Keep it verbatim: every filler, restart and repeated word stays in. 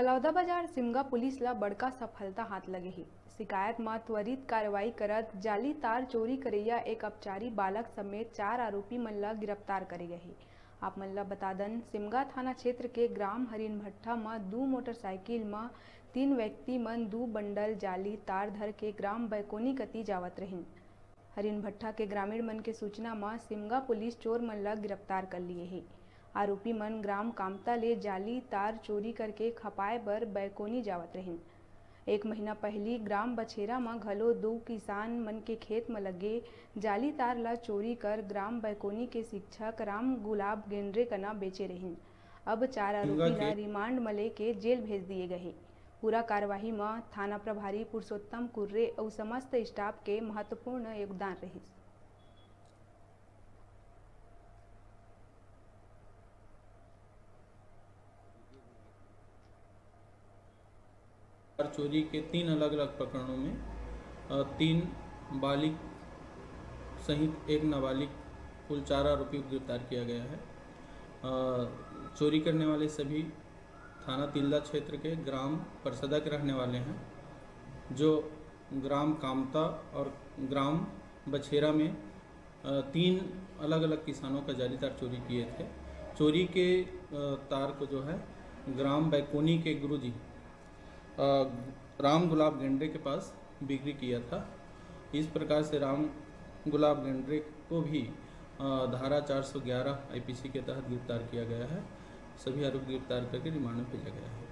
Baloda Bazar Simga police ला बड़का सफलता हाथ लगे हे। शिकायत म त्वरित कार्रवाई करत जाली तार चोरी करइया एक अपचारी बालक समेत चार आरोपी मन ला गिरफ्तार करे गए हे। आप मन ला बता दन, सिमगा थाना क्षेत्र के ग्राम हरिन भट्ठा म दू मोटरसाइकिल म तीन व्यक्ति मन दू बंडल जाली तार धर के ग्राम बैकोनी कति जावत रहिन। हरिन भट्ठा के ग्रामीण मन के सूचना म सिमगा पुलिस चोर मन ला गिरफ्तार कर लिए हे। आरोपी मन ग्राम कामता ले जाली तार चोरी करके खपाए बर बैकोनी जावत रहिन। एक महीना पहिली ग्राम बछेरा म घलो दो किसान मन के खेत म लगे जाली तार ला चोरी कर ग्राम बैकोनी के शिक्षक राम गुलाब गेंडरे कना बेचे रहिन। अब चार आरोपी ला रिमांड म लेके जेल भेज दिए गए हे। पूरा कार्यवाही म थाना प्रभारी पुरुषोत्तम कुर्रे अउ समस्त स्टाफ के महत्वपूर्ण योगदान रहिस। चोरी के तीन अलग-अलग प्रकरणों में, अ, तीन बालिग सहित एक नाबालिग, कुल चार आरोपी को गिरफ्तार किया गया है। अ, चोरी करने वाले सभी थाना तिल्दा क्षेत्र के ग्राम परसदा के रहने वाले हैं, जो ग्राम कामता और ग्राम बछेरा में, अ, तीन अलग-अलग किसानों का जाली तार चोरी किए थे। चोरी के, अ, तार को जो है ग्राम बैकोनी के गुरुजी, अ, राम गुलाब गेंडरे के पास बिक्री किया था। इस प्रकार से राम गुलाब गेंडरे को भी, अ, धारा चार सौ ग्यारह आईपीसी के तहत गिरफ्तार किया गया है। सभी आरोपी गिरफ्तार करके रिमांड में भेजा गया है।